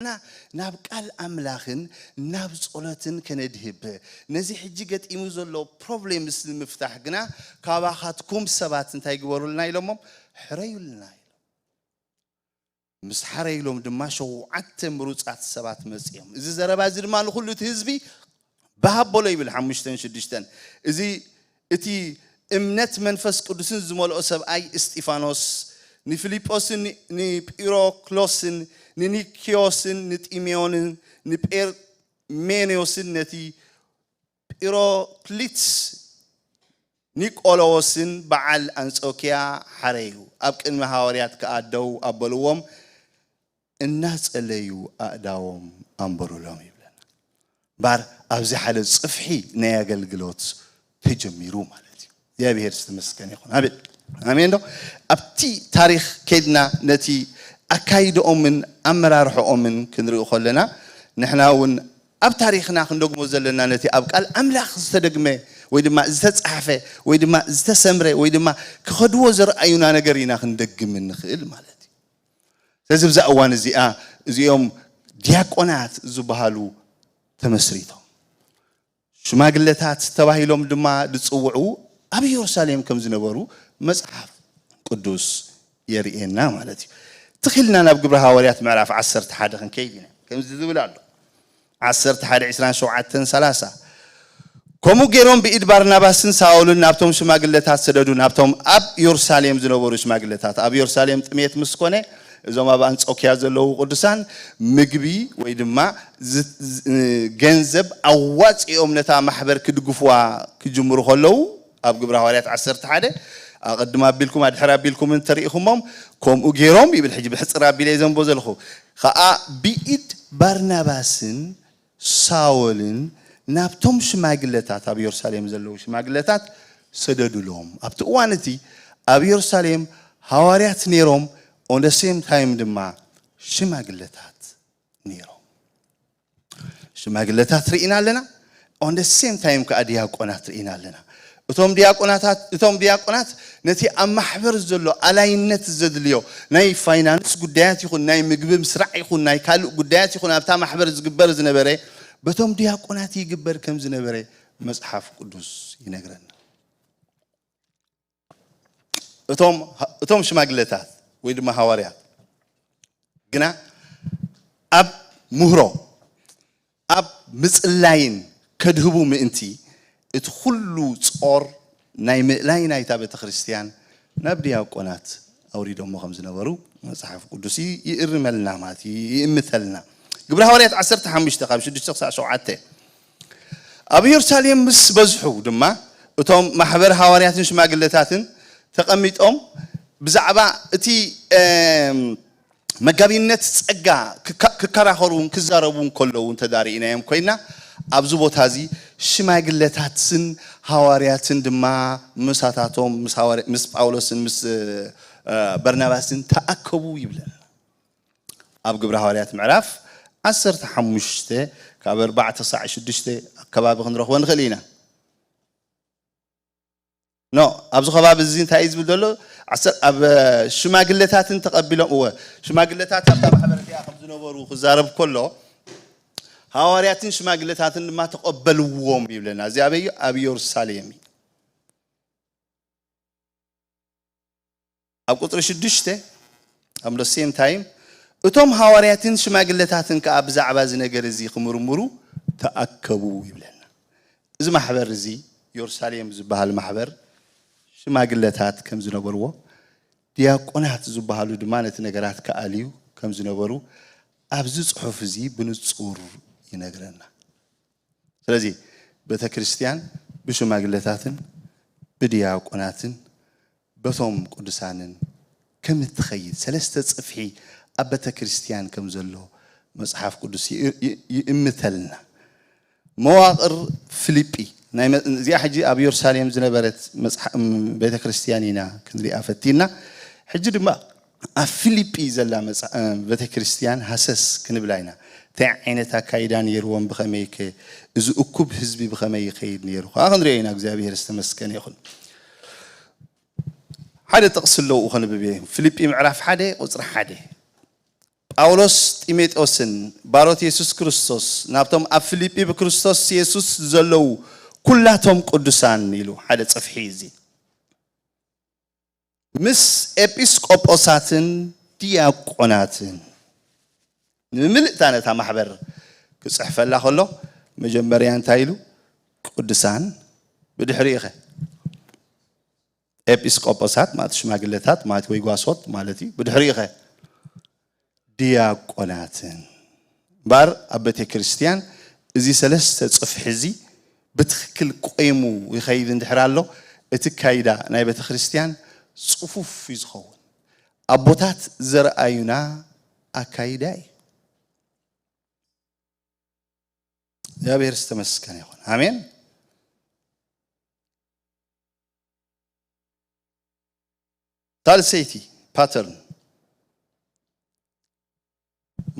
ንሕና ናብ ቃል ኣምላኽን ናብ ጸሎትን ከነድህብ፣ ነዚ ሕጂ ገጢሙ ዘሎ ፕሮብሌምስ ንምፍታሕ ግና ካባኻትኩም ሰባት እንታይ ግበሩልና ኢሎሞም፣ ሕረዩልና ኢሎም። ምስ ሓረይሎም ድማ ሸውዓተ ምሩጻት ሰባት መጺኦም። እዚ ዘረባ እዚ ድማ ንኹሉ እቲ ህዝቢ በሃበሎ ይብል ሓሙሽተን ሽዱሽተን። እዚ እቲ እምነት መንፈስ ቅዱስን ዝመልኦ ሰብኣይ እስጢፋኖስ ንፊልጶስን ንጲሮክሎስን ንኒኪዮስን ንጢሜዮንን ንጴርሜንዮስን ነቲ ጲሮክሊትስ ኒቆሎዎስን በዓል ኣንጾኪያ ሓረዩ። ኣብ ቅድሚ ሃዋርያት ከኣ ደው ኣበልዎም፣ እናጸለዩ ኣእዳዎም ኣንበሩሎም ይብለና። እምበኣር ኣብዚ ሓደ ጽፍሒ ናይ ኣገልግሎት ተጀሚሩ ማለት እዩ። እግዚኣብሔር ዝተመስገነ ይኹን። ኣሜን። ኣሜን ዶ? ኣብቲ ታሪኽ ከይድና ነቲ ኣካይድኦምን ኣመራርሕኦምን ክንርኢ ከለና ንሕና እውን ኣብ ታሪኽና ክንደግሞ ዘለና ነቲ ኣብ ቃል ኣምላኽ ዝተደግመ ወይ ድማ ዝተጻሕፈ ወይ ድማ ዝተሰምረ ወይ ድማ ክኸድዎ ዘርኣዩና ነገር ኢና ክንደግም እንኽእል ማለት እዩ። ስለዚ ብዛ እዋን እዚኣ እዚኦም ዲያቆናት ዝበሃሉ ተመስሪቶም። ሽማግለታት ተባሂሎም ድማ ዝጽውዑ ኣብ ኢየሩሳሌም ከም ዝነበሩ መጽሓፍ ቅዱስ የርእየና ማለት እዩ። ትኺልና ናብ ግብረ ሃዋርያት ምዕራፍ ዓሰርተ ሓደ ክንከይድ ኢና። ከምዚ ዝብል ኣሎ። ዓሰርተ ሓደ ዕስራን ሸውዓተን ሰላሳ። ከምኡ ገይሮም ብኢድ ባርናባስን ሳውልን ናብቶም ሽማግለታት ሰደዱ፣ ናብቶም ኣብ ኢየሩሳሌም ዝነበሩ ሽማግለታት። ኣብ ኢየሩሳሌም ጥሜት ምስ ኮነ፣ እዞም ኣብ ኣንጾኪያ ዘለዉ ቅዱሳን ምግቢ ወይ ድማ ዝ-፣ ዝ-፣ ገንዘብ ኣዋጺኦም ነታ ማሕበር ክድግፍዋ ክጅምሩ ከለዉ፣ ኣብ ግብረ ሃዋርያት ዓሰርተ ሓደ ኣቐድም ኣቢልኩም ኣድሕር ኣቢልኩም እንተሪኢኹሞም፣ ከምኡ ገይሮም ይብል። ሕጂ ብሕጽር ኣቢለ ዘንቦ ዘለኹ። ከኣ ብኢድ ባርናባስን ሳውልን ናብቶም ሽማግለታት፣ ኣብ ኢየሩሳሌም ዘለዉ ሽማግለታት ሰደዱሎም። ኣብቲ እዋን እቲ ኣብ ኢየሩሳሌም ሃዋርያት ነይሮም፣ on the same time ድማ ሽማግለታት ነይሮም። ሽማግለታት ርኢና ኣለና፣ on the same time ከኣ ዲያቆናት ርኢና ኣለና። እቶም ዲያቆናታት፣ እቶም ዲያቆናት ነቲ ኣብ ማሕበር ዘሎ ኣላይነት ዘድልዮ ናይ ፋይናንስ ጉዳያት ይኹን፣ ናይ ምግቢ ምስራዕ ይኹን፣ ናይ ካልእ ጉዳያት ይኹን፣ ኣብታ ማሕበር ዝግበር ዝነበረ በቶም ዲያቆናት ይግበር ከም ዝነበረ መጽሓፍ ቅዱስ ይነግረና። እቶም፣ እቶም ሽማግለታት ወይ ድማ ሃዋርያት ግና ኣብ ምህሮ፣ ኣብ ምጽላይን ከድህቡ ምእንቲ እቲ ኩሉ ጾር ናይ ምእላይ ናይታ ቤተ ክርስቲያን ናብ ዲያቆናት ኣውሪዶሞ ከም ዝነበሩ መጽሓፍ ቅዱስ ይ-፣ ይእርመልና ማለት እዩ፣ ይእምተልና። ግብረ ሃዋርያት ዓሰርተ ሓሙሽተ ካብ ሽዱሽተ ክሳዕ ሸውዓተ። ኣብ ኢየሩሳሌም ምስ በዝሑ ድማ እቶም ማሕበር ሃዋርያትን ሽማግለታትን ተቐሚጦም ብዛዕባ እቲ፣ እም፣ መጋቢነት ጸጋ ክካ-፣ ክከራኸሩን ክዛረቡን ከለዉ እንተ ዳርኢናዮም ኮይና፣ ኣብዚ ቦታ እዚ ሽማግለታትን ሃዋርያትን ድማ ምሳታቶም ምስ ሃዋርያ-፣ ምስ ጳውሎስን ምስ፣ እ፣ በርናባስን ተኣከቡ ይብለና። ኣብ ግብረ ሃዋርያት ምዕራፍ ዓሰርተ ሓሙሽተ ካብ ኣርባዕተ ክሳዕ ሽዱሽተ ኣከባቢ ክንረኽቦ ንኽእል ኢና። ኖ፣ ኣብዚ ከባቢ እዚ እንታይ እዩ ዝብል ዘሎ? ዓሰር-፣ ኣብ ሽማግለታትን ተቐቢሎም፣ እወ፣ ሽማግለታት ኣብታ ማሕበር እቲኣ ከም ዝነበሩ ክዛረብ ከሎ፣ ሃዋርያትን ሽማግለታትን ድማ ተቐበልዎም ይብለና። እዚ ኣበይ እዩ? ኣብ ኢየሩሳሌም እዩ። ኣብ ቁጽሪ ሽዱሽተ፣ ኣብ the same time፣ እቶም ሃዋርያትን ሽማግለታትን ከኣ ብዛዕባ እዚ ነገር እዚ ክምርምሩ ተኣከቡ ይብለና። እዚ ማሕበር እዚ፣ ኢየሩሳሌም ዝበሃል ማሕበር፣ ሽማግለታት ከም ዝነበርዎ፣ ዲያቆናት ዝበሃሉ ድማ ነቲ ነገራት ክኣልዩ ከም ዝነበሩ ኣብዚ ጽሑፍ እዚ ብንጹር ይነግረና። ስለዚ ቤተ ክርስቲያን ብሽማግለታትን ብዲያቆናትን በቶም ቅዱሳንን ከም እትኸይድ፣ ሰለስተ ጽፍሒ ኣብ ቤተ ክርስቲያን ከም ዘሎ መጽሓፍ ቅዱስ ይ-፣ ይ-፣ ይእምተልና። መዋቕር ፊልጲ፣ ናይ መ-፣ እዚኣ ሕጂ ኣብ ኢየሩሳሌም ዝነበረት መጽሓ-፣ እም፣ ቤተ ክርስቲያን ኢና ክንሪኣ ፈቲና። ሕጂ ድማ ኣብ ፊልጲ ዘላ መጽ-፣ እ፣ ቤተ ክርስቲያን ሃሰስ ክንብላ ኢና። እንታይ ዓይነት ኣካይዳ ነይርዎም? ብኸመይ ከ፣ እዚ እኩብ ህዝቢ ብኸመይ ይኸይድ ነይሩ? ከኣ ክንሪኦ ኢና። እግዚኣብሔር ዝተመስገነ ይኹን። ሓደ ጥቕሲ ኣለዉ ከንብብ እየ። ፊልጲ ምዕራፍ ሓደ ቁጽሪ ሓደ። ጳውሎስ ጢሞቴዎስን ባሮት የሱስ ክርስቶስ ናብቶም ኣብ ፊልጲ ብክርስቶስ የሱስ ዘለዉ ኩላቶም ቅዱሳን ኢሉ ሓደ ጽፍሒ እዚ ምስ ኤጲስቆጶሳትን ዲያቆናትን ንምልእታ ነታ ማሕበር ክጽሕፈላ ከሎ መጀመርያ እንታይ ኢሉ? ቅዱሳን። ብድሕሪኡ ኸ? ኤጲስቆጶሳት ማለት ሽማግለታት ማለት ወይ ጓሶት ማለት እዩ። ብድሕሪኡ ኸ? ዲያቆናትን። እምበኣር ኣብ ቤተ ክርስቲያን እዚ ሰለስተ ጽፍሒ እዚ ብትኽክል ቆይሙ ይኸይድ እንድሕር ኣሎ፣ እቲ ካይዳ ናይ ቤተ ክርስቲያን ጽፉፍ እዩ ዝኸውን። ኣቦታት ዘርኣዩና ኣካይዳ እዩ። እግዚኣብሔር ዝተመስገነ ይኹን። ኣሜን። ሳልሰይቲ ፓተርን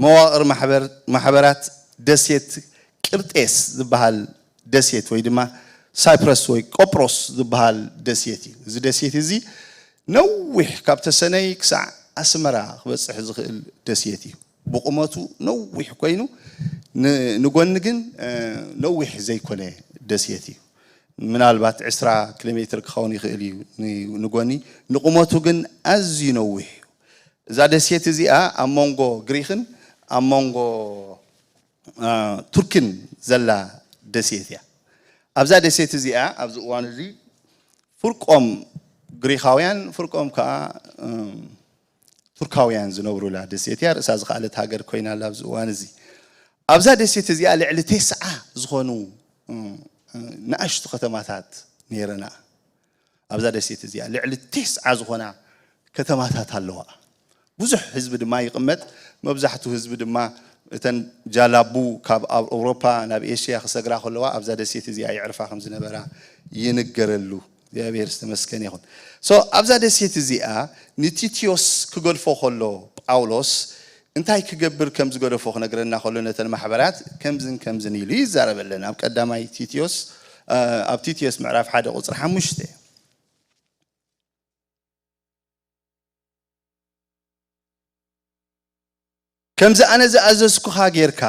መዋቕር ማሕበር-፣ ማሕበራት ደሴት ቅርጤስ ዝበሃል ደሴት ወይ ድማ ሳይፕረስ ወይ ቆጵሮስ ዝበሃል ደሴት እዩ። እዚ ደሴት እዚ ነዊሕ ካብ ተሰነይ ክሳዕ ኣስመራ ክበጽሕ ዝኽእል ደሴት እዩ። ብቑመቱ ነዊሕ ኮይኑ ን-፣ ንጎኒ ግን፣ እ፣ ነዊሕ ዘይኮነ ደሴት እዩ። ምናልባት ዕስራ ኪሎ ሜትር ክኸውን ይኽእል እዩ ን-፣ ንጎኒ። ንቑመቱ ግን ኣዝዩ ነዊሕ እዩ። እዛ ደሴት እዚኣ ኣብ መንጎ ግሪኽን ኣብ መንጎ፣ እ፣ ቱርክን ዘላ ደሴት እያ። ኣብዛ ደሴት እዚኣ ኣብዚ እዋን እዚ ፍርቆም ግሪኻውያን፣ ፍርቆም ከኣ፣ እም፣ ቱርካውያን ዝነብሩላ ደሴት እያ። ርእሳ ዝኸኣለት ሃገር ኮይና ኣላ ኣብዚ እዋን እዚ። ኣብዛ ደሴት እዚኣ ልዕሊ ተስዓ ዝኾኑ፣ እም፣ ንኣሽቱ ከተማታት ነይረና። ኣብዛ ደሴት እዚኣ ልዕሊ ተስዓ ዝኾና ከተማታት ኣለዋ። ብዙሕ ህዝቢ ድማ ይቕመጥ። መብዛሕትኡ ህዝቢ ድማ እተን ጃላቡ ካብ ኣብ ኤውሮፓ ናብ ኤሽያ ክሰግራ ከለዋ ኣብዛ ደሴት እዚኣ የዕርፋ ከም ዝነበራ ይንገረሉ። እግዚኣብሔር ዝተመስገነ ይኹን። ሶ ኣብዛ ደሴት እዚኣ ንቲቲዮስ ክገድፎ ከሎ ጳውሎስ እንታይ ክገብር ከም ዝገደፎ ክነግረና ከሎ ነተን ማሕበራት ከምዝን ከምዝን ኢሉ ይዛረበለን። ኣብ ቀዳማይ ቲቲዮስ፣ እ፣ ኣብ ቲቲዮስ ምዕራፍ ሓደ ቁጽሪ ሓሙሽተ። ከምዚ ኣነ ዝኣዘዝኩኻ ጌርካ፣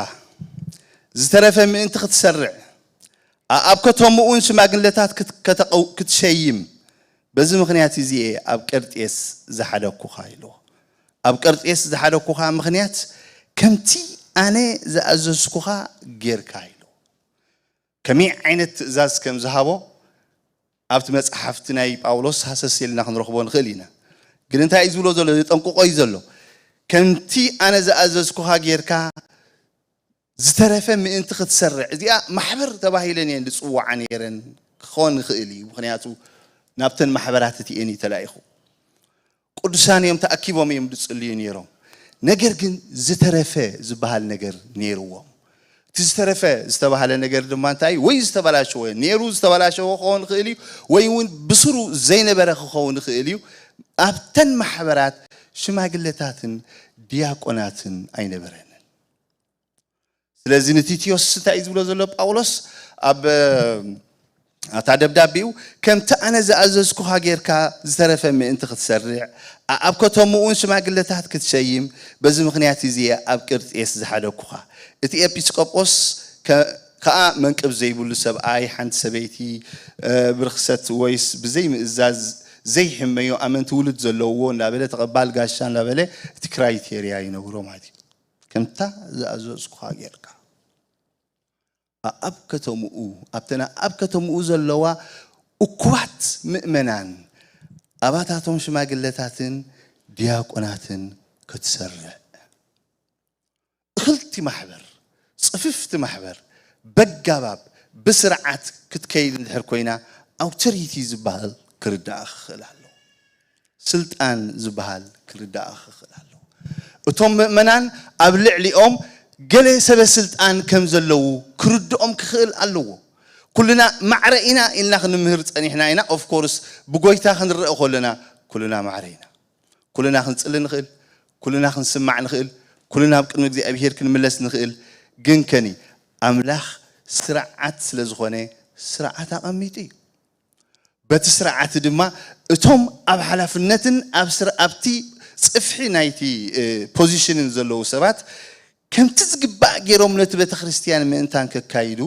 ዝተረፈ ምእንቲ ክትሰርዕ፣ ኣኣብ ከተምኡን ሽማግለታት ክት-፣ ከተቐው-፣ ክትሸይም፣ በዚ ምኽንያት እዚ እየ ኣብ ቀርጤስ ዝሓደግኩኻ ኢልዎ። ኣብ ቀርጤስ ዝሓደግኩኻ ምኽንያት፣ ከምቲ ኣነ ዝኣዘዝኩኻ ጌርካ ኢልዎ። ከመይ ዓይነት ትእዛዝ ከም ዝሃቦ ኣብቲ መጽሓፍቲ ናይ ጳውሎስ ሃሰስ ኢልና ክንረኽቦ ንኽእል ኢና። ግን እንታይ እዩ ዝብሎ ዘሎ? ዘጠንቅቖ እዩ ዘሎ። ከምቲ ኣነ ዝኣዘዝኩኻ ጌርካ ዝተረፈ ምእንቲ ክትሰርዕ። እዚኣ ማሕበር ተባሂለን እየን ዝጽውዓ ነይረን ክኸውን ይኽእል እዩ። ምኽንያቱ ናብተን ማሕበራት እቲኤን እዩ ተላኢኹ። ቅዱሳን እዮም ተኣኪቦም እዮም ዝጽልዩ ነይሮም። ነገር ግን ዝተረፈ ዝበሃል ነገር ነይርዎም። እቲ ዝተረፈ ዝተባህለ ነገር ድማ እንታይ እዩ? ወይ ዝተበላሸወ፣ ነይሩ ዝተበላሸወ ክኸውን ይኽእል እዩ፣ ወይ እውን ብስሩ ዘይነበረ ክኸውን ይኽእል እዩ። ኣብተን ማሕበራት ሽማግለታትን ዲያቆናትን ኣይነበረንን። ስለዚ ንቲቲዮስ እንታይ እዩ ዝብሎ ዘሎ ጳውሎስ ኣብ፣ እ፣ ኣታ ደብዳቤኡ? ከምቲ ኣነ ዝኣዘዝኩኻ ጌርካ ዝተረፈ ምእንቲ ክትሰርዕ፣ ኣኣብ ከተምኡን ሽማግለታት ክትሸይም፣ በዚ ምኽንያት እዚ እየ ኣብ ቅርጤስ ዝሓደግኩኻ። እቲ ኤጲስቆጶስ ከ-፣ ከኣ መንቅብ ዘይብሉ ሰብኣይ፣ ሓንቲ ሰበይቲ፣ እ፣ ብርኽሰት ወይስ ብዘይምእዛዝ ዘይሕመዮ ኣመንቲ ውሉድ ዘለውዎ እናበለ፣ ተቐባል ጋሻ እናበለ እቲ ክራይቴርያ ይነግሮ ማለት እዩ። ከምታ ዝኣዘዝኩኻ ጌርካ። ኣኣብ ከተምኡ፣ ኣብተን ኣብ ከተምኡ ዘለዋ እኩባት ምእመናን ኣባታቶም ሽማግለታትን ዲያቆናትን ክትሰርዕ። እኽልቲ ማሕበር፣ ጽፍፍቲ ማሕበር፣ በጋባብ፣ ብስርዓት ክትከይድ እንድሕር ኮይና፣ ኣውቶሪቲ ዝበሃል ክርዳእ ክኽእል ኣለዎ። ስልጣን ዝበሃል ክርዳእ ክኽእል ኣለዎ። እቶም ምእመናን ኣብ ልዕሊኦም ገለ ሰበ ስልጣን ከም ዘለዉ ክርድኦም ክኽእል ኣለዎ። ኩልና ማዕረ ኢና ኢልና ክንምህር ጸኒሕና ኢና። ኦፍ ኮርስ ብጎይታ ክንረአ ከለና ኩልና ማዕረ ኢና። ኩልና ክንጽሊ ንኽእል፣ ኩልና ክንስማዕ ንኽእል፣ ኩልና ኣብ ቅድሚ እግዚኣብሄር ክንምለስ ንኽእል። ግን ከኒ ኣምላኽ ስርዓት ስለ ዝኾነ ስርዓት ኣቐሚጡ እዩ። በቲ ስርዓት ድማ እቶም ኣብ ሓላፍነትን ኣብ ስር-፣ ኣብቲ ጽፍሒ ናይቲ ፖዚሽንን ዘለዉ ሰባት ከምቲ ዝግባእ ገይሮም ነቲ ቤተ ክርስቲያን ምእንታን ከካይዱ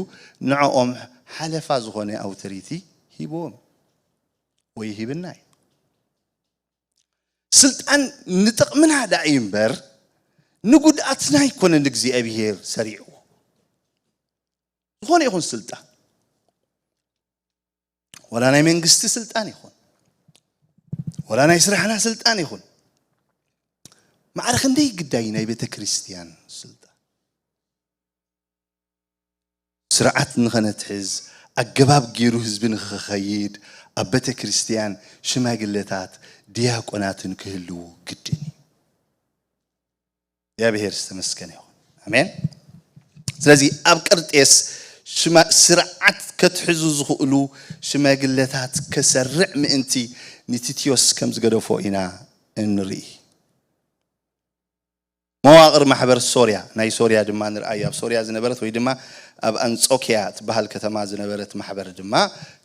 ንዕኦም ሓለፋ ዝኾነ ኣውቶሪቲ ሂብዎም ወይ ሂብና እዩ። ስልጣን ንጥቕምና ዳኣ እዩ እምበር ንጉድኣትና ኣይኮነን እግዚኣብሄር ሰሪዕዎ። ዝኾነ ይኹን ስልጣን፣ ወላ ናይ መንግስቲ ስልጣን ይኹን፣ ወላ ናይ ስራሕና ስልጣን ይኹን፣ ማዕረ ክንደይ ግዳይ ናይ ቤተ ክርስቲያን ስልጣን። ስርዓት ንኸነትሕዝ፣ ኣገባብ ገይሩ ህዝቢ ንኽኸይድ ኣብ ቤተ ክርስቲያን ሽማግለታት ዲያቆናትን ክህልዉ ግድን እዩ። እግዚኣብሔር ዝተመስገነ ይኹን። ኣሜን። ስለዚ ኣብ ቀርጤስ ሽማ- ስርዓት ከትሕዙ ዝኽእሉ ሽማግለታት ከሰርዕ ምእንቲ ንቲቲዮስ ከም ዝገደፎ ኢና እንርኢ። መዋቕር ማሕበር ሶርያ፣ ናይ ሶርያ ድማ ንርኣይ። ኣብ ሶርያ ዝነበረት ወይ ድማ ኣብ ኣንጾኪያ ትበሃል ከተማ ዝነበረት ማሕበር ድማ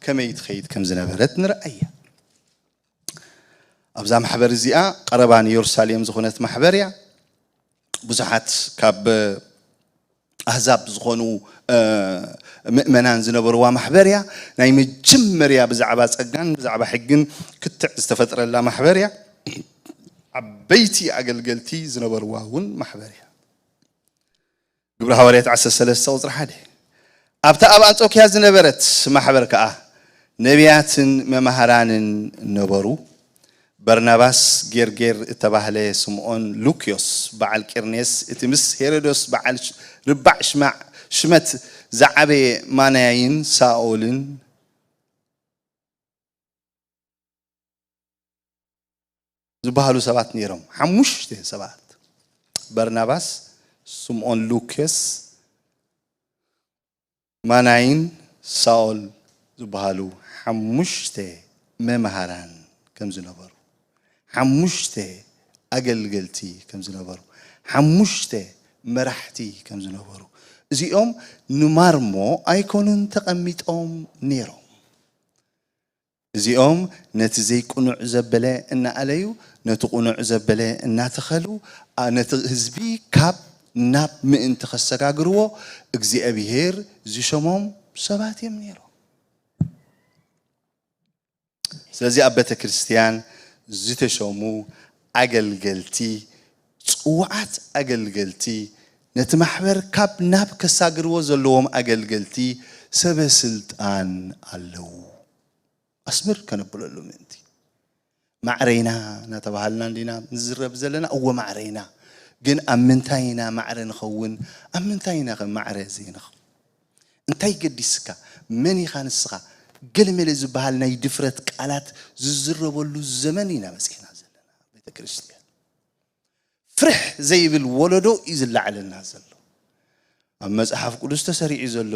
ከመይ ትኸይድ ከም ዝነበረት ንርኣያ። ኣብዛ ማሕበር እዚኣ ቀረባ ንየሩሳሌም ዝኾነት ማሕበር እያ። ብዙሓት ካብ ኣህዛብ ዝኾኑ ምእመናን ዝነበርዋ ማሕበር እያ። ናይ መጀመርያ ብዛዕባ ጸጋን ብዛዕባ ሕግን ክትዕ ዝተፈጥረላ ማሕበር እያ። ዓበይቲ ኣገልገልቲ ዝነበርዋ እውን ማሕበር እያ። ግብሪ ሃዋርያት ዓሰርተ ሰለስተ ቁፅሪ ሓደ። ኣብታ ኣብ ኣንጾኪያ ዝነበረት ማሕበር ከኣ ነቢያትን መማህራንን ነበሩ። በርናባስ፣ ጌርጌር እተባህለ ስምዖን፣ ሉክዮስ በዓል ቂርኔስ፣ እቲ ምስ ሄሮዶስ በዓል ሽ- ርባዕ ሽማዕ ሽመት ዝዓበየ ማናያይን ሳኦልን ዝበሃሉ ሰባት ነይሮም። ሓሙሽተ ሰባት፣ በርናባስ፣ ስምዖን ሉክዮስ፣ ማናይን ሳኦል ዝበሃሉ ሓሙሽተ መምሃራን ከም ዝነበሩ፣ ሓሙሽተ ኣገልገልቲ ከም ዝነበሩ፣ ሓሙሽተ መራሕቲ ከም ዝነበሩ፣ እዚኦም ንማርሞ ኣይኮኑን ተቐሚጦም ነይሮም። እዚኦም ነቲ ዘይቅኑዕ ዘበለ እናኣለዩ፣ ነቲ ቅኑዕ ዘበለ እናተኸሉ፣ ኣ- ነቲ ህዝቢ ካብ ናብ ምእንቲ ከሰጋግርዎ እግዚኣብሄር ዝሸሞም ሰባት እዮም ነይሮም። ስለዚ ኣብ ቤተ ክርስቲያን ዝተሸሙ ኣገልገልቲ፣ ጽዋዓት ኣገልገልቲ፣ ነቲ ማሕበር ካብ ናብ ከሳግርዎ ዘለዎም ኣገልገልቲ ሰበ ስልጣን ኣለዉ። ኣስምር ከነብለሉ ምእንቲ። ማዕረይና እናተባሃልና እንዲና ንዝረብ ዘለና? እወ ማዕረይና። ግን ኣብ ምንታይ ኢና ማዕረ ንኸውን? ኣብ ምንታይ ኢና ከ ማዕረ ዘይንኸውን? እንታይ ገዲስካ? መን ኢኻ ንስኻ? ገለመለ ዝበሃል ናይ ድፍረት ቃላት ዝዝረበሉ ዘመን ኢና በፂሕና ዘለና። ቤተ ክርስቲያን ፍርሕ ዘይብል ወለዶ እዩ ዝለዓለልና ዘሎ። ኣብ መጽሓፍ ቅዱስ ተሰሪዑ ዘሎ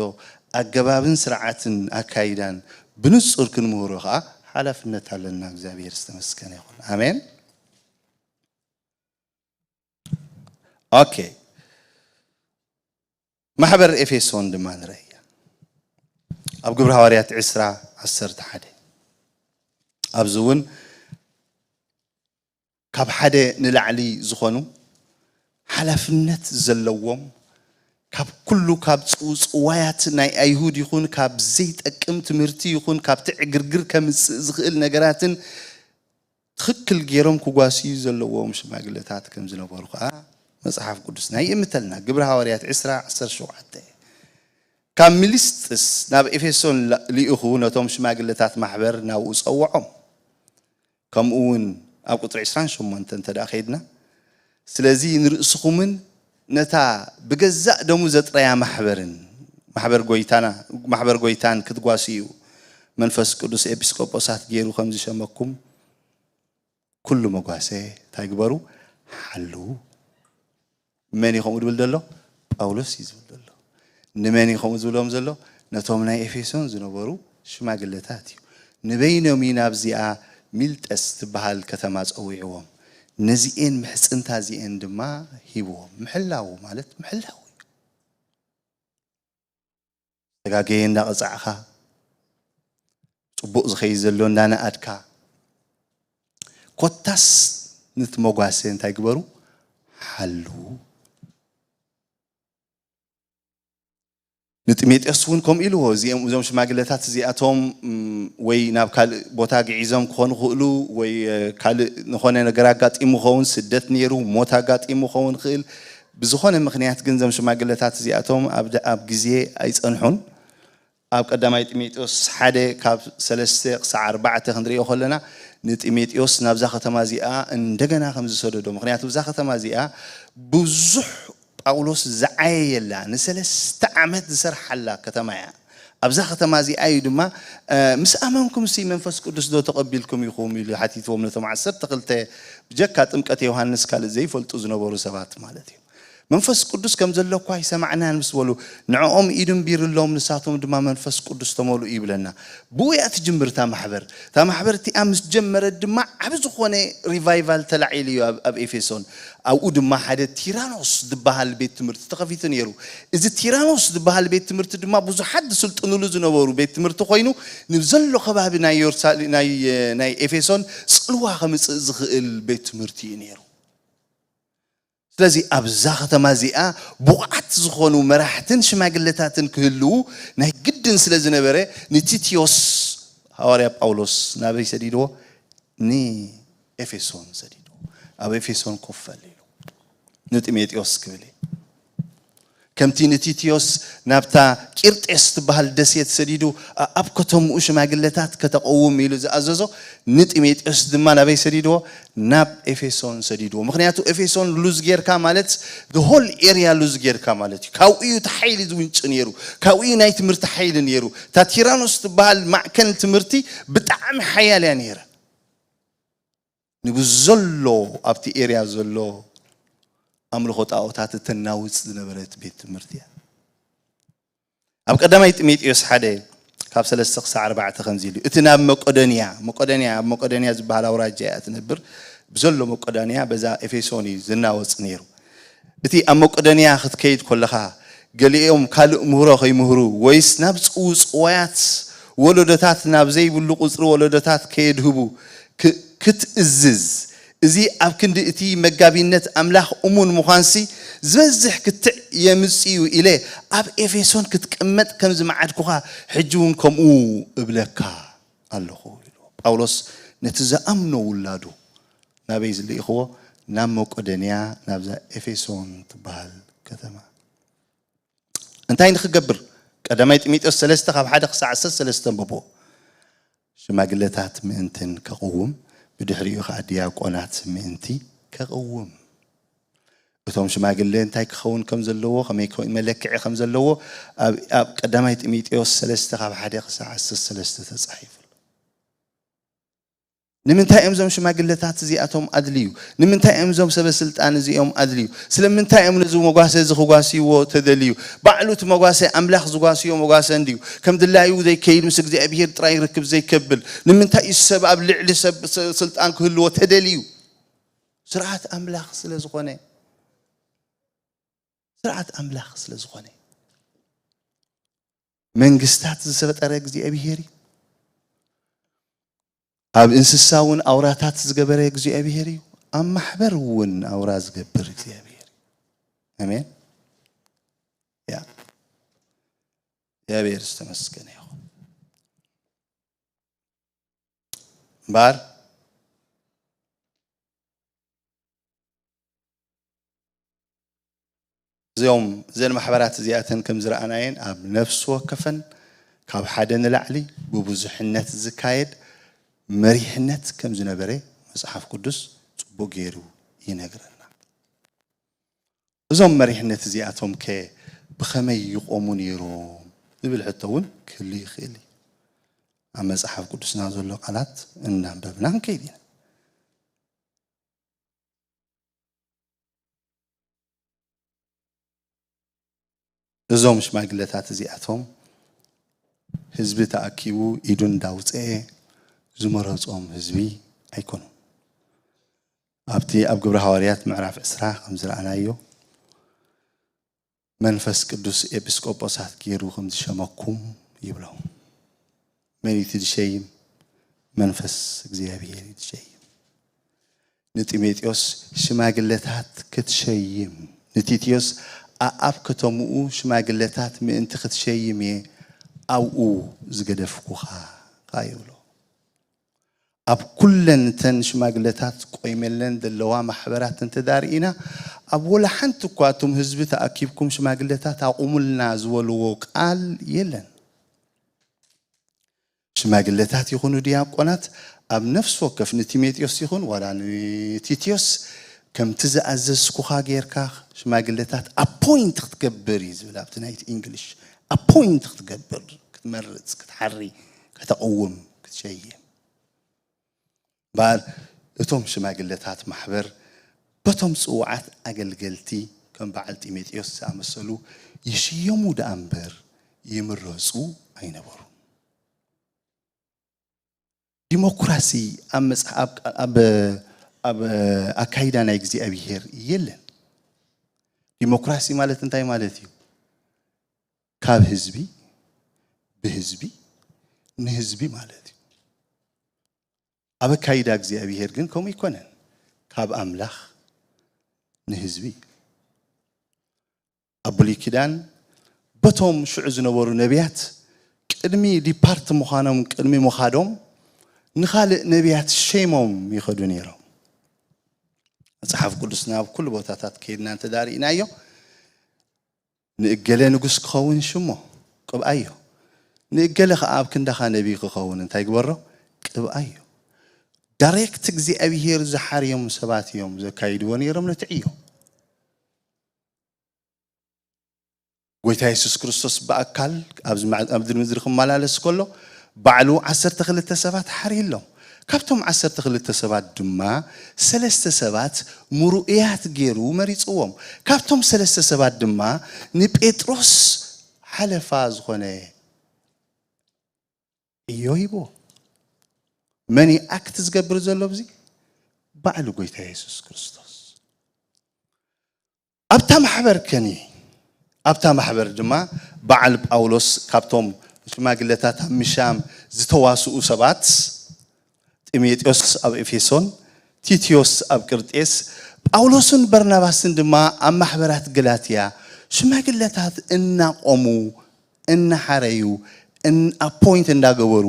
ኣገባብን ስርዓትን ኣካይዳን ብንጹር ክንምህሮ ኸዓ ሓላፍነት ኣለና። እግዚኣብሔር ዝተመስገነ ይኹን። ኣሜን። ኦኬ። ማሕበር ኤፌሶን ድማ ንረእያ። ኣብ ግብሪ ሃዋርያት ዕስራ ዓሰርተ ሓደ። ኣብዚ እውን ካብ ሓደ ንላዕሊ ዝኾኑ ሓላፍነት ዘለዎም፣ ካብ ኩሉ፣ ካብ ጽውጽዋያት ናይ ኣይሁድ ይኹን፣ ካብ ዘይጠቅም ትምህርቲ ይኹን፣ ካብቲ ዕግርግር ከምጽእ ዝኽእል ነገራትን ትኽክል ገይሮም ክጓስዩ ዘለዎም ሽማግለታት ከም ዝነበሩ ኸዓ መጽሓፍ ቅዱስና ይእምተልና። ግብሪ ሃዋርያት ዕስራ ዓሰርተ ሸውዓተ። ካብ ሚሊስጥስ ናብ ኤፌሶን ላ- ልኢኹ ነቶም ሽማግለታት ማሕበር ናብኡ ጸውዖም። ከምኡ እውን ኣብ ቁጽሪ ዕስራን ሸሞንተን እንተ ደኣ ኸይድና፣ ስለዚ ንርእስኹምን ነታ ብገዛእ ደሙ ዘጥረያ ማሕበርን፣ ማሕበር ጎይታና፣ ማሕበር ጎይታን ክትጓስዩ መንፈስ ቅዱስ ኤጲስቆጶሳት ገይሩ ከም ዝሸመኩም ኩሉ መጓሰ እንታይ ግበሩ? ሓልዉ። መን እዩ ከምኡ ዝብል ዘሎ? ጳውሎስ እዩ ዝብል ዘሎ። ንመን እዩ ከምኡ ዝብሎም ዘሎ? ነቶም ናይ ኤፌሶን ዝነበሩ ሽማግለታት እዩ። ንበይኖም እዩ ናብዚኣ ሚልጠስ ትበሃል ከተማ ጸዊዕዎም። ነዚኤን ምሕጽንታ እዚኤን ድማ ሂብዎም። ምሕላዉ ማለት ምሕላዉ እዩ። ዝተጋገየ እንዳቐጻዕኻ፣ ጽቡቕ ዝኸይድ ዘሎ እንዳነኣድካ፣ ኮታስ ነቲ መጓሰ እንታይ ግበሩ? ሓልዉ። ንጢሞቴዎስ እውን ከምኡ ኢልዎ። እዚኦም፣ እዞም ሽማግለታት እዚኣቶም፣ ም፣ ወይ ናብ ካልእ ቦታ ግዒዞም ክኾኑ ይኽእሉ፣ ወይ፣ እ፣ ካልእ ዝኾነ ነገር ኣጋጢሙ ኸውን፣ ስደት ነይሩ፣ ሞት ኣጋጢሙ ክኸውን ይኽእል። ብዝኾነ ምኽንያት ግን እዞም ሽማግለታት እዚኣቶም ኣብ ደ-፣ ኣብ ግዜ ኣይጸንሑን። ኣብ ቀዳማይ ጢሞቴዎስ ሓደ ካብ ሰለስተ ክሳዕ ኣርባዕተ ክንሪኦ ከለና፣ ንጢሞቴዎስ ናብዛ ከተማ እዚኣ እንደገና ከም ዝሰደዶ፣ ምኽንያቱ እዛ ከተማ እዚኣ ብዙሕ ጳውሎስ ዝዓየየላ፣ ንሰለስተ ዓመት ዝሰርሓላ ከተማ እያ። ኣብዛ ከተማ እዚኣ እዩ ድማ፣ እ፣ "ምስ ኣመንኩም ሲ መንፈስ ቅዱስ ዶ ተቐቢልኩም ኢኹም?" ኢሉ ሓቲትዎም ነቶም ዓሰርተ ክልተ፣ ብጀካ ጥምቀት ዮሃንስ ካልእ ዘይፈልጡ ዝነበሩ ሰባት ማለት እዩ። "መንፈስ ቅዱስ ከም ዘሎ እኳ ኣይሰማዕናን" ምስ በሉ፣ ንዕኦም ኢዱ ኣንቢርሎም፣ ንሳቶም ድማ መንፈስ ቅዱስ ተመልኡ ይብለና። ብኡ እያ ትጅምር እታ ማሕበር። እታ ማሕበር እቲኣ ምስ ጀመረት ድማ ዓቢ ዝኾነ ሪቫይቫል ተላዒሉ እዩ ኣብ፣ ኣብ ኤፌሶን። ኣብኡ ድማ ሓደ ቲራኖስ ዝበሃል ቤት ትምህርቲ ተኸፊቱ ነይሩ። እዚ ቲራኖስ ዝበሃል ቤት ትምህርቲ ድማ ብዙሓት ዝስልጥኑሉ ዝነበሩ ቤት ትምህርቲ ኮይኑ፣ ንዘሎ ከባቢ ናይ ዮርሳ-፣ ናይ፣ ናይ ኤፌሶን ጽልዋ ከምጽእ ዝኽእል ቤት ትምህርቲ እዩ ነይሩ። ስለዚ ኣብዛ ከተማ እዚኣ ብቑዓት ዝኾኑ መራሕትን ሽማግለታትን ክህልዉ ናይ ግድን ስለ ዝነበረ፣ ንቲቲዮስ ሃዋርያ ጳውሎስ ናበይ ሰዲድዎ? ንኤፌሶን ሰዲድዎ። "ኣብ ኤፌሶን ኮፍ በል" ኢሉ ንጢሞቴዎስ ክብል እዩ። ከምቲ ንቲቲዮስ ናብታ ቂርጤስ ትበሃል ደሴት ሰዲዱ፣ ኣ-፣ ኣብ ከተምኡ ሽማግለታት ከተቐውም ኢሉ ዝኣዘዞ፣ ንጢሞቴዎስ ድማ ናበይ ሰዲድዎ? ናብ ኤፌሶን ሰዲድዎ። ምኽንያቱ ኤፌሶን ሉዝ ጌርካ ማለት፣ the whole area ሉዝ ጌርካ ማለት እዩ። ካብኡ እዩ እቲ ሓይሊ ዝውንጭ ነይሩ። ካብኡ እዩ ናይ ትምህርቲ ሓይሊ ነይሩ። እታ ቲራኖስ ትበሃል ማዕከን ትምህርቲ ብጣዕሚ ሓያል እያ ነይራ። ንብዘሎ ኣብቲ ኤርያ ዘሎ ኣምልኾ ጣኦታት እተናውጽ ዝነበረት ቤት ትምህርቲ እያ። ኣብ ቀዳማይ ጢሞቴዎስ ሓደ ካብ ሰለስተ ክሳዕ ኣርባዕተ ከምዚ ኢሉ፣ እቲ ናብ መቄዶንያ፣ መቄዶንያ፣ ኣብ መቄዶንያ ዝበሃል ኣውራጃ እያ ትነብር፣ ብዘሎ መቄዶንያ በዛ ኤፌሶን እዩ ዝናወጽ ነይሩ። እቲ ኣብ መቄዶንያ ክትከይድ ከለኻ፣ ገሊኦም ካልእ ምህሮ ከይምህሩ፣ ወይስ ናብ ጽውጽዋያት ወለዶታት፣ ናብ ዘይብሉ ቁጽሪ ወለዶታት ከየድህቡ ክ-፣ ክትእዝዝ፣ እዚ ኣብ ክንዲ እቲ መጋቢነት ኣምላኽ እሙን ምዃንሲ፣ ዝበዝሕ ክትዕ የምጽእ እዩ ኢለ ኣብ ኤፌሶን ክትቅመጥ ከም ዝመዓድኩኻ፣ ሕጂ እውን ከምኡ እብለካ ኣለኹ ኢሉ። ጳውሎስ ነቲ ዝኣምኖ ውላዱ ናበይ ዝልኢኽዎ? ናብ መቄዶንያ፣ ናብዛ ኤፌሶን ትበሃል ከተማ። እንታይ ንኽገብር? ቀዳማይ ጢሞቴዎስ ሰለስተ ካብ ሓደ ክሳዕ ዓሰርተ ሰለስተ ኣንብቦ። ሽማግለታት ምእንትን ከቕውም፣ ብድሕሪኡ ኸዓ ዲያቆናት ምእንቲ ከቕውም። እቶም ሽማግለ እንታይ ክኸውን ከም ዘለዎ፣ ከመይ ከ-፣ መለክዒ ከም ዘለዎ ኣብ፣ ኣብ ቀዳማይ ጢሞቴዎስ ሰለስተ ካብ ሓደ ክሳዕ ዓሰርተ ሰለስተ ተጻሒፉ ኣሎ። ንምንታይ እዮም እዞም ሽማግለታት እዚኣቶም ኣድልዩ? ንምንታይ እዮም እዞም ሰበ ስልጣን እዚኦም ኣድልዩ? ስለምንታይ እዮም ነዚ መጓሰ እዚ ክጓስይዎ ተደልዩ? ባዕሉ እቲ መጓሰ ኣምላኽ ዝጓስዮ መጓሰ እንድዩ። ከም ድላዩ ዘይከይድ፣ ምስ እግዚኣብሄር ጥራይ ርክብ ዘይከብል። ንምንታይ እዩ ሰብ ኣብ ልዕሊ ሰብ ስ-፣ ስልጣን ክህልዎ ተደልዩ? ስርዓት ኣምላኽ ስለ ዝኾነ። ስርዓት ኣምላኽ ስለ ዝኾነ። መንግስታት ዝፈጠረ እግዚኣብሄር እዩ። ኣብ እንስሳ እውን ኣውራታት ዝገበረ እግዚኣብሄር እዩ። ኣብ ማሕበር እውን ኣውራ ዝገብር እግዚኣብሄር እዩ። ኣሜን። ያ። እግዚኣብሄር ዝተመስገነ ይኹን። እምበኣር እዚኦም፣ እዘን ማሕበራት እዚኣተን ከም ዝረኣናየን ኣብ ነፍሲ ወከፈን ካብ ሓደ ንላዕሊ ብብዙሕነት ዝካየድ መሪሕነት ከም ዝነበረ መጽሓፍ ቅዱስ ጽቡቕ ገይሩ ይነግረና። እዞም መሪሕነት እዚኣቶም ከ ብኸመይ ይቖሙ ነይሮም ዝብል ሕቶ እውን ክህሉ ይኽእል እዩ። ኣብ መጽሓፍ ቅዱስና ዘሎ ቃላት እናንበብና ክንከይድ ኢና። እዞም ሽማግለታት እዚኣቶም ህዝቢ ተኣኪቡ ኢዱ እንዳውፀኤ ዝመረጾም ህዝቢ ኣይኮኑን። ኣብቲ ኣብ ግብረ ሃዋርያት ምዕራፍ ዕስራ ከም ዝረኣናዮ፣ መንፈስ ቅዱስ ኤጲስቆጶሳት ገይሩ ከም ዝሸመኩም ይብሎም። መን እዩ እቲ ዝሸይም? መንፈስ እግዚኣብሔር እዩ ዝሸይም። ንጢሞቴዎስ ሽማግለታት ክትሸይም፣ ንቲቲዮስ ኣኣብ ከተምኡ ሽማግለታት ምእንቲ ክትሸይም እየ ኣብኡ ዝገደፍኩኻ ይብሎ። ኣብ ኩለን እተን ሽማግለታት ቆይመለን ዘለዋ ማሕበራት እንተዳርኢና፣ ኣብ ወላ ሓንቲ እኳ እቶም ህዝቢ ተኣኪብኩም ሽማግለታት ኣቑሙልና ዝበልዎ ቃል የለን። ሽማግለታት ይኹኑ ዲያቆናት ኣብ ነፍሲ ወከፍ ንቲሞቴዎስ ይኹን ዋላ ንቲቲዮስ ከምቲ ዝኣዘዝኩኻ ጌርካ ሽማግለታት ኣፖይንት ክትገብር እዩ ዝብል ኣብቲ ናይቲ ኢንግሊሽ። ኣፖይንት ክትገብር፣ ክትመርጽ፣ ክትሓሪ፣ ከተቕውም፣ ክትሸይም። እምበኣር እቶም ሽማግለታት ማሕበር በቶም ጽውዓት ኣገልገልቲ ከም በዓል ጢሞቴዎስ ዝኣመሰሉ ይሽየሙ ደኣ እምበር ይምረጹ ኣይነበሩን። ዲሞክራሲ ኣብ መጽሓ-፣ ኣብ፣ ኣብ፣ ኣብ ኣካይዳ ናይ እግዚኣብሔር የለን። ዲሞክራሲ ማለት እንታይ ማለት እዩ? ካብ ህዝቢ፣ ብህዝቢ፣ ንህዝቢ ማለት እዩ። ኣብ ኣካይዳ እግዚኣብሔር ግን ከምኡ ኣይኮነን። ካብ ኣምላኽ ንህዝቢ። ኣብ ብሉይ ኪዳን በቶም ሽዑ ዝነበሩ ነቢያት ቅድሚ ዲፓርት ምዃኖም፣ ቅድሚ ምኻዶም ንኻልእ ነቢያት ሸይሞም ይኸዱ ነይሮም። መጽሓፍ ቅዱስና ኣብ ኩሉ ቦታታት ከይድና እንተዳርኢናዮ፣ ንእገለ ንጉስ ክኸውን ሽሞ ቅብኣዮ፣ ንእገለ ኸዓ ኣብ ክንዳኻ ነቢይ ክኸውን እንታይ ግበሮ? ቅብኣዮ። ዳይሬክት እግዚኣብሔር ዝሓርዮም ሰባት እዮም ዘካይድዎ ነይሮም ነቲ ዕዮ። ጎይታ የሱስ ክርስቶስ ብኣካል ኣብዚ መዕ-፣ ኣብዚ ምድሪ ክመላለስ ከሎ ባዕሉ ዓሰርተ ክልተ ሰባት ሓርዩሎም። ካብቶም ዓሰርተ ክልተ ሰባት ድማ ሰለስተ ሰባት ምሩእያት ገይሩ መሪጽዎም። ካብቶም ሰለስተ ሰባት ድማ ንጴጥሮስ ሓለፋ ዝኾነ ዕዮ ሂብዎ። መን እዩ ኣክት ዝገብር ዘሎ ኣብዚ? ባዕሉ ጎይታ የሱስ ክርስቶስ። ኣብታ ማሕበር ከኒ፣ ኣብታ ማሕበር ድማ በዓል ጳውሎስ ካብቶም ሽማግለታት ኣብ ምሻም ዝተዋስኡ ሰባት፣ ጢሞቴዎስ ኣብ ኤፌሶን፣ ቲቲዮስ ኣብ ቅርጤስ፣ ጳውሎስን በርናባስን ድማ ኣብ ማሕበራት ገላትያ ሽማግለታት እናቆሙ፣ እናሓረዩ፣ እን-፣ ኣፖይንት እንዳገበሩ፣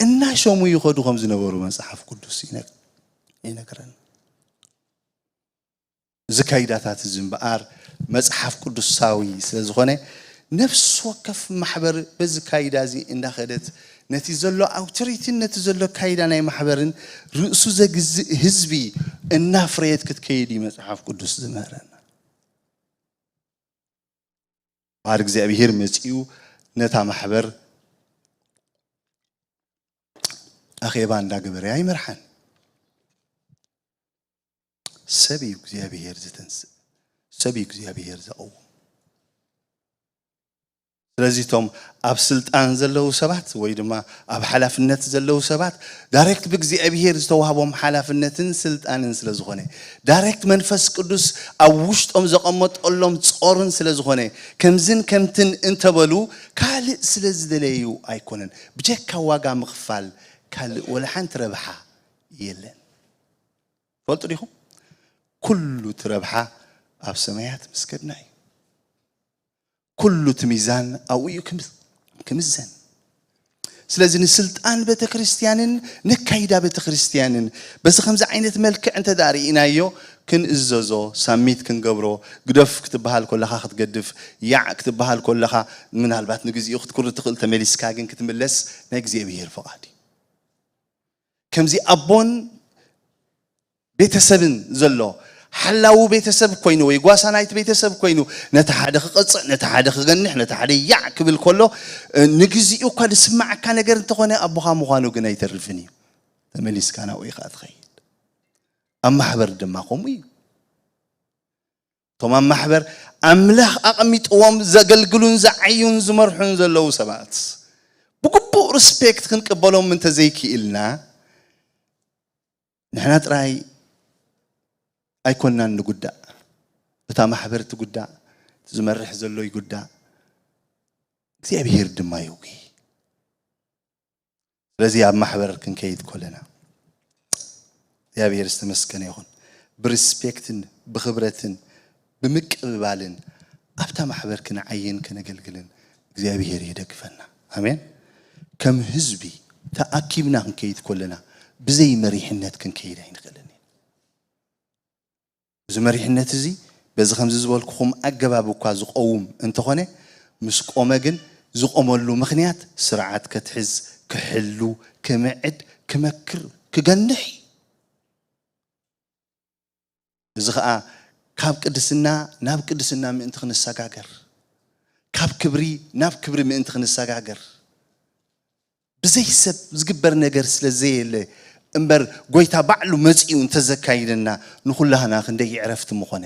እናሸሙ ይኸዱ ከም ዝነበሩ መጽሓፍ ቅዱስ ይነግ-፣ ይነግረና። እዚ ካይዳታት እዚ እምበኣር መጽሓፍ ቅዱሳዊ ስለ ዝኾነ፣ ነፍሲ ወከፍ ማሕበር በዚ ካይዳ እዚ እንዳኸደት፣ ነቲ ዘሎ ኣውቶሪቲን ነቲ ዘሎ ካይዳ ናይ ማሕበርን ርእሱ ዘግዝእ ህዝቢ እናፍረየት ክትከይድ እዩ መጽሓፍ ቅዱስ ዝምህረና። ባር እግዚኣብሔር መጺኡ ነታ ማሕበር ኣኼባ እንዳገበረ ኣይመርሓን። ሰብ እዩ እግዚኣብሔር ዝተንስእ፣ ሰብ እዩ እግዚኣብሔር ዘቐውም። ስለዚ እቶም ኣብ ስልጣን ዘለዉ ሰባት ወይ ድማ ኣብ ሓላፍነት ዘለዉ ሰባት ዳይሬክት ብእግዚኣብሔር ዝተዋህቦም ሓላፍነትን ስልጣንን ስለ ዝኾነ፣ ዳይሬክት መንፈስ ቅዱስ ኣብ ውሽጦም ዘቐመጠሎም ጾርን ስለ ዝኾነ፣ ከምዝን ከምትን እንተበሉ ካልእ ስለ ዝደለዩ ኣይኮነን። ብጀካ ዋጋ ምኽፋል ካልእ ወላ ሓንቲ ረብሓ የለን። ፈልጡ ዲኹም? ኩሉ እቲ ረብሓ ኣብ ሰማያት ምስ ከድና እዩ። ኩሉ እቲ ሚዛን ኣብኡ እዩ ክም-፣ ክምዘን። ስለዚ ንስልጣን ቤተ ክርስቲያንን ነካይዳ ቤተ ክርስቲያንን በዚ ከምዚ ዓይነት መልክዕ እንተ ደኣ ርኢናዮ፣ ክንእዘዞ፣ ሳሚት ክንገብሮ፣ ግደፍ ክትበሃል ከለኻ ክትገድፍ፣ ያዕ ክትበሃል ከለኻ ምናልባት ንግዚኡ ክትኩሪ ትኽእል፣ ተመሊስካ ግን ክትምለስ ናይ እግዚኣብሔር ፍቓድ እዩ። ከምዚ ኣቦን ቤተሰብን ዘሎ ሓላዊ ቤተሰብ ኮይኑ ወይ ጓሳ ናይቲ ቤተሰብ ኮይኑ ነቲ ሓደ ክቐጽዕ፣ ነቲ ሓደ ክገንሕ፣ ነቲ ሓደ ያዕ ክብል ከሎ፣ እ፣ ንግዚኡ እኳ ዝስማዓካ ነገር እንተኾነ ኣቦኻ ምዃኑ ግን ኣይተርፍን እዩ። ተመሊስካ ናብኡ ኢኻ ትኸይድ። ኣብ ማሕበር ድማ ከምኡ እዩ። እቶም ኣብ ማሕበር ኣምላኽ ኣቐሚጥዎም ዘገልግሉን ዝዓዩን ዝመርሑን ዘለዉ ሰባት ብግቡእ ሪስፔክት ክንቅበሎም እንተዘይክኢልና፣ ንሕና ጥራይ ኣይኮንናን ንጉዳእ። እታ ማሕበር ትጉዳእ፣ እቲ ዝመርሕ ዘሎ ይጉዳእ፣ እግዚኣብሔር ድማ ይጉሂ። ስለዚ ኣብ ማሕበር ክንከይድ ከለና እግዚኣብሔር ዝተመስገነ ይኹን። ብሪስፔክትን ብኽብረትን ብምቅብባልን ኣብታ ማሕበር ክንዓይን ከነገልግልን እግዚኣብሔር ይደግፈና። ኣሜን። ከም ህዝቢ ተኣኪብና ክንከይድ ከለና ብዘይ መሪሕነት ክንከይድ ኣይንኽእልን ኢና። እዚ መሪሕነት እዚ በዚ ከምዚ ዝበልኩኹም ኣገባብ እኳ ዝቐውም እንተኾነ፣ ምስ ቆመ ግን ዝቆመሉ ምኽንያት ስርዓት ከትሕዝ፣ ክሕሉ፣ ክምዕድ፣ ክመክር፣ ክገንሕ እዩ። እዚ ኸኣ ካብ ቅድስና ናብ ቅድስና ምእንቲ ክንሰጋገር፣ ካብ ክብሪ ናብ ክብሪ ምእንቲ ክንሰጋገር፣ ብዘይ ሰብ ዝግበር ነገር ስለ ዘየለ እምበር፣ ጎይታ ባዕሉ መጺኡ እንተዘካይደና ንኹላህና ክንደይ ዕረፍቲ ምኾነ።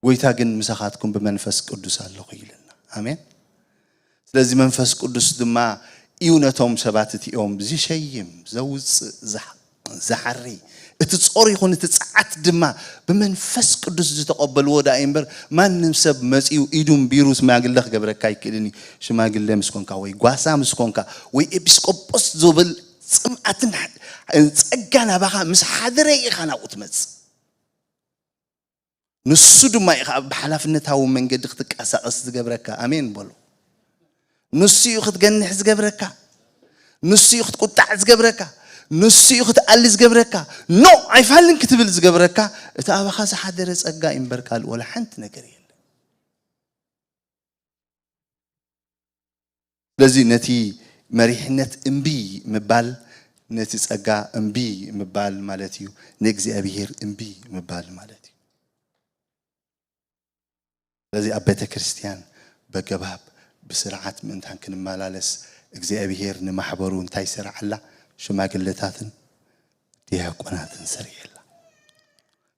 ጎይታ ግን ምሳኻትኩም ብመንፈስ ቅዱስ ኣለኹ ኢልና። ኣሜን። ስለዚ መንፈስ ቅዱስ ድማ እዩ ነቶም ሰባት እቲኦም ዝሸይም፣ ዘውፅእ፣ ዝሓ-፣ ዝሓሪ። እቲ ጾር ይኹን እቲ ጸዓት ድማ ብመንፈስ ቅዱስ ዝተቐበልዎ ደኣ እዩ እምበር፣ ማንም ሰብ መጺኡ ኢዱ እምቢሩ ሽማግለ ክገብረካ ኣይክእልን እዩ። ሽማግለ ምስ ኮንካ ወይ ጓሳ ምስ ኮንካ ወይ ኤጲስቆጶስ ዝብል ጽምኣትን ጸጋ ናባኻ ምስ ሓደረ ኢኻ ናብኡ ትመጽእ። ንሱ ድማ እዩ ኸዓ ብሓላፍነታዊ መንገዲ ክትቀሳቐስ ዝገብረካ። ኣሜን በሉ። ንሱ እዩ ክትገንሕ ዝገብረካ። ንሱ እዩ ክትቁጣዕ ዝገብረካ። ንሱ እዩ ክትኣሊ ዝገብረካ። ኖ፣ ኣይፋልን ክትብል ዝገብረካ። እቲ ኣባኻ ዝሓደረ ጸጋ እዩ እምበር ካልእ ወላ ሓንቲ ነገር የለን። ስለዚ ነቲ መሪሕነት እምቢ ምባል፣ ነቲ ጸጋ እምቢ ምባል ማለት እዩ። ንእግዚኣብሔር እምቢ ምባል ማለት እዩ። ስለዚ ኣብ ቤተ ክርስቲያን በገባብ ብስርዓት ምእንታን ክንመላለስ እግዚኣብሔር ንማሕበሩ እንታይ ይሰርዓላ? ሽማግለታትን ዲያቆናትን ሰሪዕላ።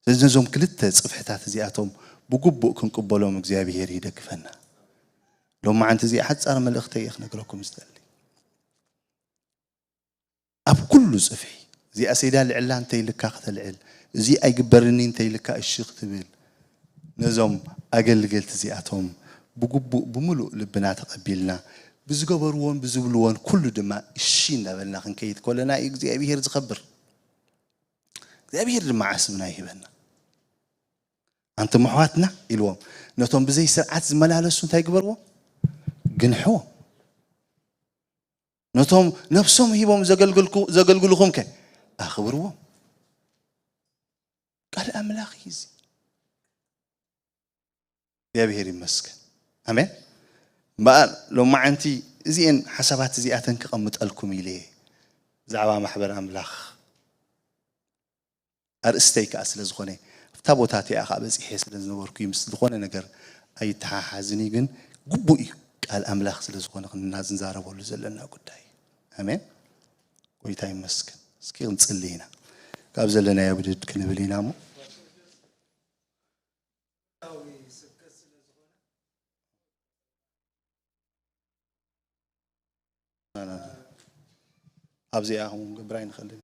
ስለዚ ነዞም ክልተ ጽፍሕታት እዚኣቶም ብግቡእ ክንቅበሎም እግዚኣብሔር ይደግፈና። ሎማዓንቲ እዚኣ ሓጻር መልእኽተይ እየ ክነግረኩም ዝደሊ። ኣብ ኩሉ ጽፍሒ እዚኣ ሰይዳ ልዕላ እንተይልካ ክተልዕል፣ እዚ ኣይግበርኒ እንተይልካ እሺ ክትብል፣ ነዞም ኣገልገልቲ እዚኣቶም ብግቡእ ብምሉእ ልብና ተቐቢልና ብዝገበርዎን ብዝብልዎን ኩሉ ድማ እሺ እናበልና ክንከይድ ከለና እዩ እግዚኣብሔር ዝኸብር። እግዚኣብሔር ድማ ዓስብና ይህበና። ኣንቱም ኣሕዋትና ኢልዎም ነቶም ብዘይ ስርዓት ዝመላለሱ እንታይ ግበርዎም? ግንሕዎም። ነቶም ነብሶም ሂቦም ዘገልግልኩ-፣ ዘገልግልኹም ከ ኣኽብርዎም። ቃል ኣምላኽ እዩ እዚ። እግዚኣብሔር ይመስገን። ኣሜን። እምበኣር ሎማዓንቲ እዚኤን ሓሳባት እዚኣተን ክቐምጠልኩም ኢለ እየ። ብዛዕባ ማሕበር ኣምላኽ ኣርእስተይ ከኣ ስለ ዝኾነ፣ ኣብታ ቦታ እቲኣ ከኣ በጺሐ ስለ ዝነበርኩ እዩ። ምስ ዝኾነ ነገር ኣይተሓሓዝን እዩ፣ ግን ግቡእ እዩ። ቃል ኣምላኽ ስለ ዝኾነ ክንና-፣ ክንዛረበሉ ዘለና ጉዳይ እዩ። ኣሜን። ጎይታ ይመስገን። እስኪ ክንጽሊ ኢና። ካብ ዘለናዮ ብድድ ክንብል ኢና እሞ። ኣብዚኣ ከምኡ ክንገብር ኣይንኽእልን።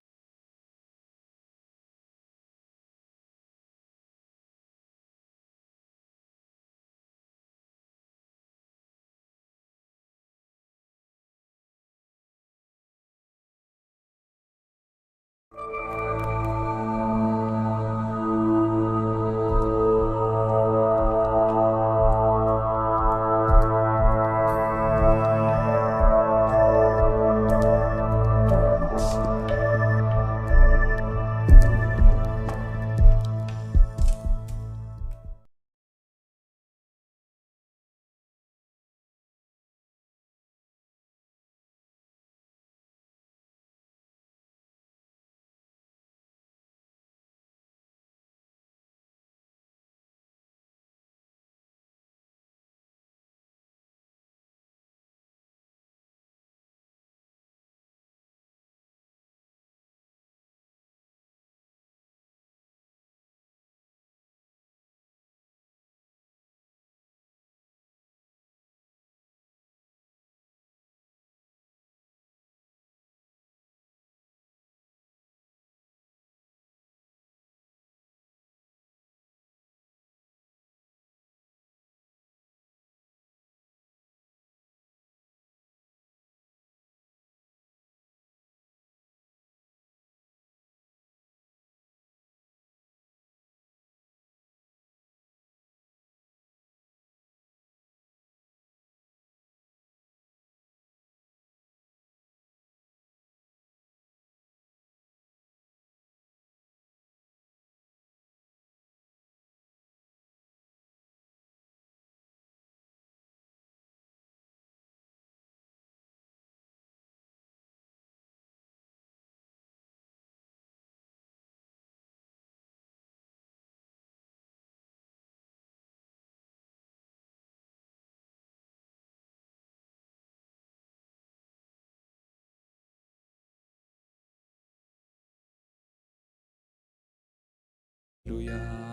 ሃሌሉያ።